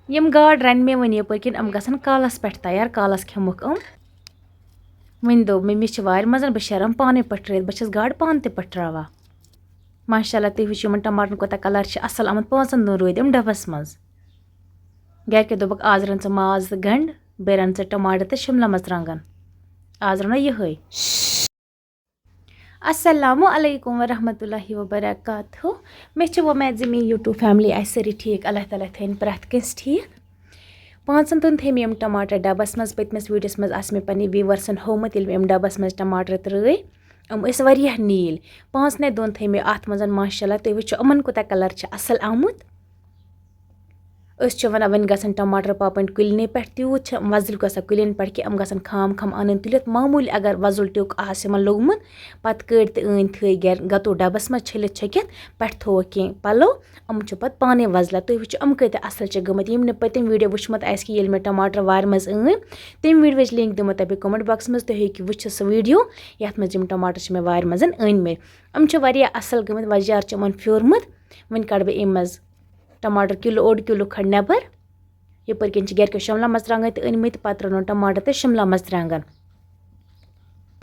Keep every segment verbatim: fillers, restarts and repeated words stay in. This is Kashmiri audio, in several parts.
یِم گاڈٕ رَنہِ مےٚ وۄنۍ یَپٲرۍ کِنۍ، یِم گژھن کالَس پٮ۪ٹھ تیار، کالَس کھٮ۪مُکھ یِم۔ وۄنۍ دوٚپ مےٚ، مےٚ چھِ وارِ منٛز، بہٕ شیرَم پانَے پٔٹھرٲیِتھ، بہٕ چھَس گاڈٕ پانہٕ تہِ پٔٹھراوان۔ ماشاء اللہ، تُہۍ وٕچھِو یِمَن ٹماٹرَن کوٗتاہ کَلَر چھِ اَصٕل آمُت، پانٛژَن دۄہَن روٗدۍ یِم ڈَبَس منٛز۔ گَرِکیو دوٚپُکھ، "آز رَن ژٕ ماز تہٕ گَنٛڈٕ، بیٚیہِ رَن ژٕ ٹماٹر تہٕ شِملہ مَرژٕوانٛگَن۔" آز رَنو یِہوٚے۔ السلام علیکم ورحمۃ اللہ وبرکاتہ۔ مےٚ چھِ وۄمید زِ میٛٲنۍ YouTube family آسہِ سٲری ٹھیٖک۔ اللہ تعالیٰ تھٲیِن پرٛٮ۪تھ کٲنٛسہِ ٹھیٖک۔ پانٛژَن دۄہَن تھٲے مےٚ یِم ٹماٹر ڈَبَس منٛز۔ پٔتمِس videoس منٛز آسہِ مےٚ پنٛنہِ viewersن ہوومُت، ییٚلہِ مےٚ یِم ڈَبَس منٛز ٹماٹر ترٛٲے۔ یِم ٲسۍ واریاہ نیٖلۍ۔ پانٛژنٕے دۄہَن تھٲے مےٚ اَتھ منٛز، ماشاء اللہ، تُہۍ وٕچھِو یِمَن کوٗتاہ colour چھِ اَصٕل آمُت۔ أسۍ چھِ وَنان، وۄنۍ گژھن ٹماٹر پاپٕنۍ کُلنٕے پٮ۪ٹھ، تیوٗت چھِ وۄزٕلۍ گژھان کُلٮ۪ن پٮ۪ٹھ کہِ یِم گژھن خام خام اَنٕنۍ تُلِتھ۔ معموٗلی اگر وۄزُل ٹیوٚک آسہِ یِمَن لوٚگمُت، پَتہٕ کٔڑۍ تہٕ أنۍ تھٲے گَرِ، گَتوٗ ڈَبَس منٛز چھٔلِتھ چھٔکِتھ، پٮ۪ٹھٕ تھووُکھ کینٛہہ پَلو، یِم چھِ پَتہٕ پانَے وۄزلان۔ تُہۍ وٕچھِو یِم کۭتیٛاہ اَصٕل چھِ گٔمٕتۍ۔ یِم نہٕ پٔتِم video وٕچھمُت آسہِ کہِ ییٚلہِ مےٚ ٹماٹر وارِ منٛز أنۍ، تَمہِ videoٕچ link دِمو تۄہہِ بہٕ comment boxس منٛز، تُہۍ ہیٚکِو وٕچھِتھ سُہ video، یَتھ منٛز یِم ٹماٹر چھِ مےٚ وارِ منٛز أنۍ مٕتۍ۔ یِم چھِ واریاہ اَصٕل گٔمٕتۍ، وۄزجار چھِ یِمَن پھیوٗرمُت۔ وۄنۍ کَڑٕ بہٕ اَمہِ منٛز ٹماٹر کِلوٗ، اوٚڑ کِلوٗ کھنٛڈ نٮ۪بر۔ یِپٲرۍ کِنۍ چھِ گَرِکیو شِملہ مَرژٕوانٛگَن تہِ أنۍ مٕتۍ، پَتہٕ رَنو ٹماٹر تہٕ شِملہ مَرژٕوانٛگَن۔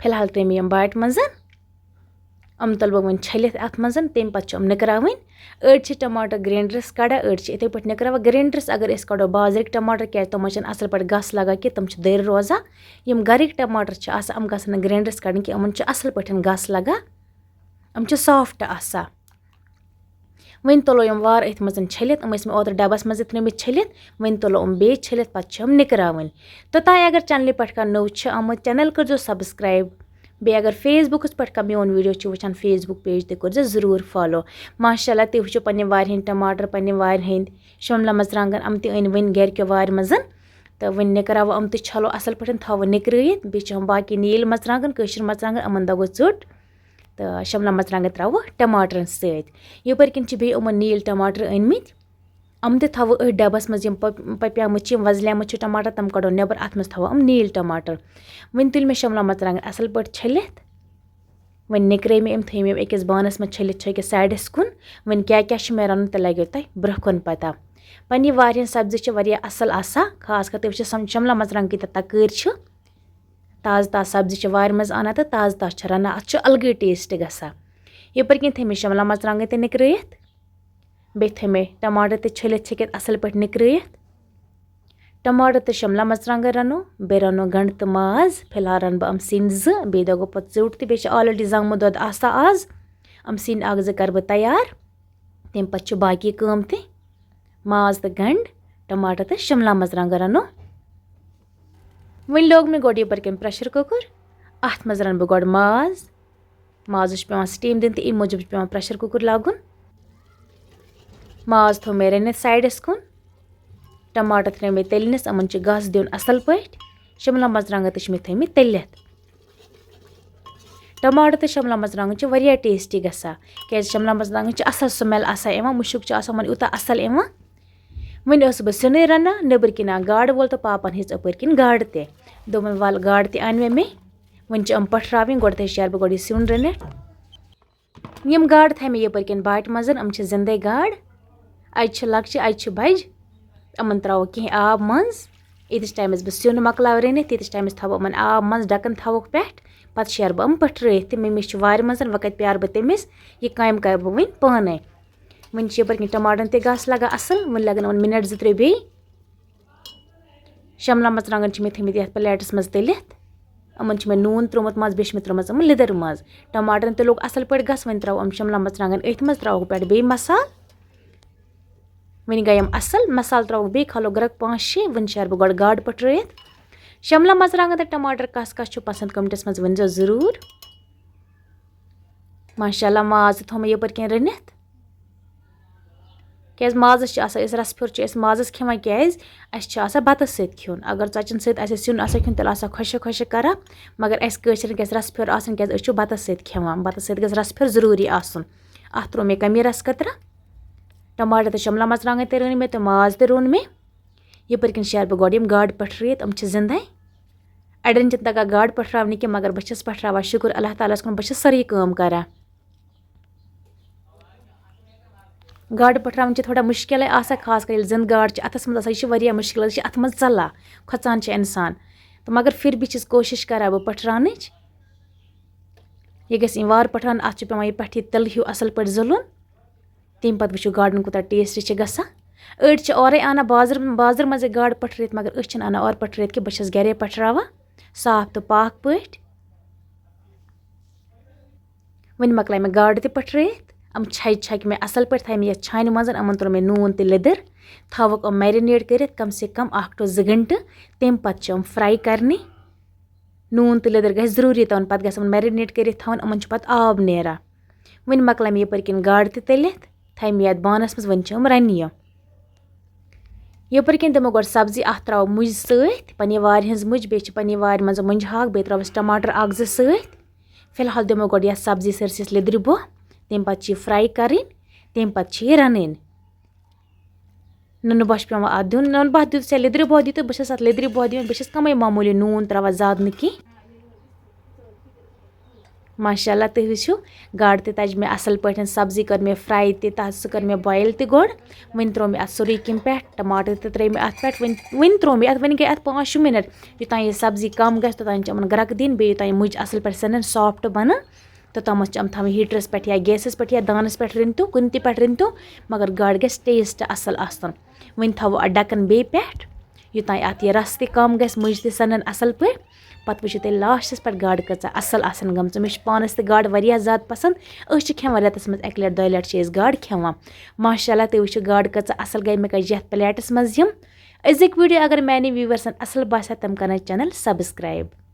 فی الحال ترٛٲے مےٚ یِم باٹہِ منٛز۔ یِم تُلہٕ بہٕ وۄنۍ چھٔلِتھ اَتھ منٛز، تَمہِ پَتہٕ چھِ یِم نِکراوٕنۍ۔ أڑۍ چھِ ٹماٹر grinderس کَڑان، أڑۍ چھِ یِتھَے پٲٹھۍ نِکراوان۔ grinderس اگر أسۍ کَڑو بازرٕکۍ ٹماٹر، کیٛازِ تِمَن چھِنہٕ اَصٕل پٲٹھۍ گَس لَگان کینٛہہ، تِم چھِ دٔرۍ روزان۔ یِم گَرٕکۍ ٹماٹر چھِ آسان، یِم گژھن نہٕ grinderس کَڑٕنۍ کینٛہہ، یِمَن چھُ اَصٕل پٲٹھۍ گَس لَگان۔ یِم چھِ soft آسان۔ وۄنۍ تُلو یِم وارٕ أتھۍ منٛز چھٔلِتھ۔ یِم ٲسۍ مےٚ اوترٕ ڈَبَس منٛز تہِ ترٛٲومٕتۍ چھٔلِتھ، وۄنۍ تُلو یِم بیٚیہِ چھٔلِتھ، پَتہٕ چھِ یِم نِکراوٕنۍ۔ توٚتام اگر channelہِ پٮ۪ٹھ کانٛہہ نوٚو چھُ آمُت، channel کٔرۍزیو subscribe۔ بیٚیہِ اگر Facebookس پٮ۪ٹھ کانٛہہ میون video چھُ وٕچھان، Facebook page تہِ کٔرۍزیو ضروٗر follow۔ ماشاء اللہ، تُہۍ وٕچھِو پنٛنہِ وارِ ہِنٛدۍ ٹماٹر، پنٛنہِ وارِ ہِنٛدۍ شِملہ مَرژٕوانٛگَن، یِم تہِ أنۍ وٕنۍ گَرِکیو وارِ منٛز۔ تہٕ وۄنۍ نِکراوو یِم تہٕ چھَلو اَصٕل پٲٹھۍ، تھاوو نِکرٲیِتھ۔ بیٚیہِ چھِ یِم باقٕے نیٖلۍ مَرژٕوانٛگَن، کٲشِر مَرژٕوانٛگَن، یِمَن دَگو ژوٚٹ۔ تہٕ شِملہ مَرژٕوانٛگَن ترٛاوو ٹماٹرَن سۭتۍ۔ یَپٲرۍ کِنۍ چھِ بیٚیہِ یِمَن نیٖلۍ ٹماٹر أنۍ مٕتۍ۔ یِم تہِ تھاوو أتھۍ ڈَبَس منٛز، یِم پَپ-، پَپیمٕتۍ چھِ، یِم وۄزلیمٕتۍ چھِ ٹماٹر، تِم کَڑو نٮ۪بر، اَتھ منٛز تھاوو یِم نیٖلۍ ٹماٹر۔ وۄنۍ تُلۍ مےٚ شِملہ مَرژٕوانٛگَن اَصٕل پٲٹھۍ چھٔلِتھ۔ وۄنۍ نِکرٲے مےٚ یِم، تھٲے مےٚ یِم أکِس بانَس منٛز چھٔلِتھ چھٔکِتھ sideس کُن۔ وۄنۍ کیٛاہ کیٛاہ چھُ مےٚ رَنُن، تہِ لَگیو تۄہہِ برٛونٛہہ کُن پَتہ۔ پنٛنہِ وارِ ہِنٛز سبزی چھِ واریاہ اَصٕل آسان، خاص کر تُہۍ وٕچھِو سَم-، شِملہ مَرژٕوانٛگَن کۭتیٛاہ تَکٲرۍ چھِ۔ تازٕ تازٕ سبزی چھِ وارِ منٛز اَنان تہٕ تازٕ تازٕ چھِ رَنان، اَتھ چھُ اَلگٕے taste گژھان۔ یَپٲرۍ کِنۍ تھٲے مےٚ شِملہ مَرژٕوانٛگَن تہِ نِکرٲیِتھ، بیٚیہِ تھٲے مےٚ ٹماٹر تہِ چھٔلِتھ چھٔکِتھ اَصٕل پٲٹھۍ نِکرٲیِتھ۔ ٹماٹر تہٕ شِملہ مَرژٕوانٛگَن رَنو، بیٚیہِ رَنو گَنٛڈٕ تہٕ ماز۔ فی الحال رَنہٕ بہٕ یِم سِنۍ زٕ، بیٚیہِ دَگو پَتہٕ ژیوٚٹ تہِ، بیٚیہِ چھِ already زامُت دۄد آسان آز۔ یِم سِنۍ اَکھ زٕ کَرٕ بہٕ تیار، تَمہِ پَتہٕ چھُ باقٕے کٲم تہِ۔ ماز تہٕ گَنٛڈٕ، ٹماٹر تہٕ شِملہ مَرژٕوانٛگَن رَنو۔ وۄنۍ لوگ مےٚ گۄڈٕ یَپٲرۍ کِنۍ pressure cooker، اَتھ منٛز رَنہٕ بہٕ گۄڈٕ ماز۔ مازَس چھُ پٮ۪وان steam دیُن تہٕ اَمہِ موٗجوٗب چھُ پٮ۪وان pressure cooker لاگُن۔ ماز تھوٚو مےٚ رٔنِتھ sideس کُن۔ ٹماٹر تھٲے مےٚ تٔلنِس، یِمَن چھُ گس دیُن اَصٕل پٲٹھۍ۔ شِملہ مَرژٕوانٛگَن تہِ چھِ مےٚ تھٲومٕتۍ تٔلِتھ۔ ٹماٹر تہٕ شِملہ مَرژٕوانٛگَن چھِ واریاہ tasty گژھان، کیٛازِ شِملہ مَرژٕوانٛگَن چھِ اَصٕل smell آسان یِوان، مُشُک چھُ آسان یِمَن یوٗتاہ اَصٕل یِوان۔ وۄنۍ ٲسٕس بہٕ سیُنٕے رَنان، نیٚبٕرۍ کِنۍ آو گاڈٕ وول تہٕ پاپَن ہیٚژ اَپٲرۍ کِنۍ گاڈٕ تہِ۔ دوٚپُن، "وَلہٕ، گاڈٕ تہِ اَنہِ مےٚ مے، وۄنۍ چھِ یِم پٔٹھراوٕنۍ، گۄڈٕ تھٲے شیرٕ بہٕ گۄڈٕ یہِ سیُن رٔنِتھ۔" یِم گاڈٕ تھایہِ مےٚ یَپٲرۍ کِنۍ باٹہِ منٛز، یِم چھِ زِندَے گاڈٕ۔ اَجہِ چھِ لۄکچہِ، اَجہِ چھِ بَجہِ۔ یِمَن ترٛاوو کینٛہہ آب منٛز۔ ییٖتِس ٹایمَس بہٕ سیُن مۄکلاوٕ رٔنِتھ، تیٖتِس ٹایمَس تھاوو یِمَن آب منٛز، ڈَکَن تھاووکھ پٮ۪ٹھ۔ پَتہٕ شیرٕ بہٕ یِم پٔٹھرٲیِتھ تہٕ مٔمی چھِ وارِ منٛز، وۄنۍ کَتہِ پیارٕ بہٕ تٔمِس؟ یہِ کامہِ کَرٕ بہٕ وۄنۍ پانَے۔ وۄنۍ چھِ یَپٲرۍ کِنۍ ٹماٹرَن تہِ گَس لَگان اَصٕل، وۄنۍ لَگَن یِمَن minute زٕ ترٛےٚ بیٚیہِ۔ شِملہ مَرژٕوانٛگَن چھِ مےٚ تھٲیمٕتۍ یَتھ plateس منٛز تٔلِتھ۔ یِمَن چھِ مےٚ نوٗن ترٛوومُت منٛز، بیٚیہِ چھِ مےٚ ترٛٲومٕژ یِمَن لیٚدٕر منٛز۔ ٹماٹرَن تہِ لوٚگ اَصٕل پٲٹھۍ گَس، وۄنۍ ترٛاوو یِم شِملہ مَرژٕوانٛگَن أتھۍ منٛز، ترٛاووکھ پٮ۪ٹھ بیٚیہِ مصالہٕ۔ وۄنۍ گٔے یِم اَصٕل، مصالہٕ ترٛاووکھ بیٚیہِ، کھالو گرٛٮ۪کھ پانٛژھ شےٚ، وۄنۍ شیرٕ بہٕ گۄڈٕ گاڈٕ پٔٹھرٲیِتھ۔ شِملہ مَرژٕوانٛگَن تہٕ ٹماٹر کَس کَس چھُ پَسنٛد، commentس منٛز ؤنۍزیو ضروٗر۔ ماشاء اللہ، ماز تہِ تھوٚو مےٚ یَپٲرۍ کِنۍ رٔنِتھ۔ کیٛازِ مازَس چھِ آسان، أسۍ رَس پھیُر چھِ أسۍ مازَس کھٮ۪وان، کیٛازِ اَسہِ چھِ آسان بَتَس سۭتۍ کھیوٚن۔ اگر ژۄچَن سۭتۍ آسہِ سیُن آسان کھیوٚن، تیٚلہِ آسان خۄشٕک خۄشٕک کَران، مگر اَسہِ کٲشرٮ۪ن گژھِ رَس پھیُر آسُن، کیٛازِ أسۍ چھِ بَتَس سۭتۍ کھٮ۪وان۔ بَتَس سۭتۍ گژھِ رَس پھیُر ضروٗری آسُن۔ اَتھ ترٛوو مےٚ کَمی رَس قطرہ۔ ٹماٹر تہٕ شِملہ مَرژٕوانٛگَن تہِ رٔنۍ مےٚ تہٕ ماز تہِ روٚن مےٚ۔ یَپٲرۍ کِنۍ شیرٕ بہٕ گۄڈٕ یِم گاڈٕ پٔٹھرٲیِتھ، یِم چھِ زِندَے۔ اَڑٮ۪ن چھِنہٕ تَگان گاڈٕ پٔٹھراونہِ کینٛہہ، مگر بہٕ چھَس پٔٹھراوان، شُکُر اللہ تعالیٰ ہَس کُن، بہٕ چھَس سٲرٕے کٲم کَران۔ گاڈٕ پٹھراوٕنۍ چھِ تھوڑا مُشکِلٕے آسان، خاص کر ییٚلہِ زِنٛدٕ گاڈ چھِ اَتھَس منٛز آسان، یہِ چھِ واریاہ مُشکِل، یہِ چھِ اَتھٕ منٛز ژَلان، کھۄژان چھِ اِنسان۔ تہٕ مگر پھر بھی چھَس کوٗشِش کران بہٕ پٹھراونٕچ۔ یہِ گژھِ یِنۍ وارٕ پٹھراونہٕ، اَتھ چھُ پٮ۪وان یہِ پٮ۪ٹھٕ یہِ تِلہٕ ہیوٗ اَصٕل پٲٹھۍ زُلُن، تَمہِ پَتہٕ وٕچھِو گاڈَن کوٗتاہ taste چھِ گژھان۔ أڑۍ چھِ اورَے اَنان بازرٕ، بازرٕ منٛزٕے گاڈٕ پٹھرٲیِتھ، مگر أسۍ چھِنہٕ اَنان اورٕ پٹھرٲیِتھ کینٛہہ، بہٕ چھَس گَرے پٹھراوان صاف تہٕ پاک پٲٹھۍ۔ وۄنۍ مۄکلایہِ مےٚ گاڈٕ تہِ پٹھرٲیِتھ، یِم چھَکہِ چھَکہِ مےٚ اَصٕل پٲٹھۍ، تھایہِ مےٚ یَتھ چھانہِ منٛز، یِمَن ترٛوو مےٚ نوٗن تہٕ لیٚدٕر، تھاوُکھ یِم marinate کٔرِتھ کم سے کم اَکھ to زٕ گھنٹہٕ، تَمہِ پَتہٕ چھِ یِم fry کَرنہِ۔ نوٗن تہٕ لیٚدٕر گژھِ ضروٗری ترٛاوُن، پَتہٕ گژھِ یِمَن marinate کٔرِتھ تھاوُن، یِمَن چھُ پَتہٕ آب نیران۔ وۄنۍ مۄکلایہِ مےٚ یَپٲرۍ کِنۍ گاڈٕ تہِ تٔلِتھ، تھایہِ مےٚ یَتھ بانَس منٛز، وۄنۍ چھِ یِم رَنہِ یہِ۔ یَپٲرۍ کِنۍ دِمو گۄڈٕ سبزی، اَتھ ترٛاوو مُجہِ سۭتۍ، پننہِ وارِ ہٕنٛز مُجہِ، بیٚیہِ چھِ پننہِ وارِ منٛز مۄنجہِ ہاکھ، بیٚیہِ ترٛاوس ٹماٹر اَکھ زٕ سۭتۍ۔ فی الحال دِمو گۄڈٕ یَتھ سبزی سٲرسٕے یَتھ لیٚدرِ بوٚہ، تَمہِ پَتہٕ چھِ یہِ fry کَرٕنۍ، تَمہِ پَتہٕ چھِ یہِ رَنٕنۍ۔ نُنہٕ بَہہ چھُ پٮ۪وان اَتھ دیُن، نُنہٕ بَہہ دیُت ژےٚ، لیٚدرِ بوٚہ دیُت، بہٕ چھَس اَتھ لیٚدرِ بوٚہ دِوان، بہٕ چھَس کَمٕے معموٗلی نوٗن ترٛاوان، زیادٕ نہٕ کینٛہہ۔ ماشاء اللہ، تُہۍ وٕچھِو، گاڈٕ تہِ تَجہِ مےٚ اَصٕل پٲٹھۍ، سبزی کٔر مےٚ fry تہِ، تَتھ سُہ کٔر مےٚ boil تہِ گۄڈٕ۔ وۄنۍ ترٛوو مےٚ اَتھ سورُے کینٛہہ پٮ۪ٹھ، ٹماٹر تہِ ترٛٲے مےٚ اَتھ پٮ۪ٹھ، وۄنۍ، وۄنۍ ترٛوو مےٚ اَتھ، وۄنۍ گٔے اَتھ پانٛژھ شےٚ مِنَٹ۔ یوٚتام یہِ سبزی کَم گژھِ، توٚتام چھِ یِمَن گرٛٮ۪کہٕ دِنۍ، بیٚیہِ یوٚتام یہِ مُجہِ اَصٕل پٲٹھۍ سَنَن soft بَنَن، توٚتامَتھ چھِ یِم تھاوٕنۍ heaterس پٮ۪ٹھ یا gasس پٮ۪ٹھ یا دانَس پٮ۪ٹھ رٔنۍتو، کُنہِ تہِ پٮ۪ٹھ رٔنۍتو، مگر گاڈٕ گژھِ taste اَصٕل آسُن۔ وۄنۍ تھاوو اَتھ ڈَکَن بیٚیہِ پٮ۪ٹھ، یوٚتام اَتھ یہِ رَس تہِ کَم گژھِ، مُجہِ تہِ سَنَن اَصٕل پٲٹھۍ۔ پَتہٕ وٕچھِو تُہۍ lastس پٮ۪ٹھ گاڈٕ کۭژاہ اَصٕل آسَن گٔمژٕ۔ مےٚ چھِ پانَس تہِ گاڈٕ واریاہ زیادٕ پَسنٛد۔ أسۍ چھِ کھٮ۪وان رٮ۪تَس منٛز اَکہِ لَٹہِ دۄیہِ لَٹہِ چھِ أسۍ گاڈٕ کھٮ۪وان۔ ماشاء اللہ، تُہۍ وٕچھِو گاڈٕ کۭژاہ اَصٕل گٔے۔ مےٚ کَجہِ یَتھ plateس منٛز یِم۔ أزِکۍ video اگر میٛانٮ۪ن viewersن اَصٕل باسہِ ہا، تِم کَرَن channel subscribe۔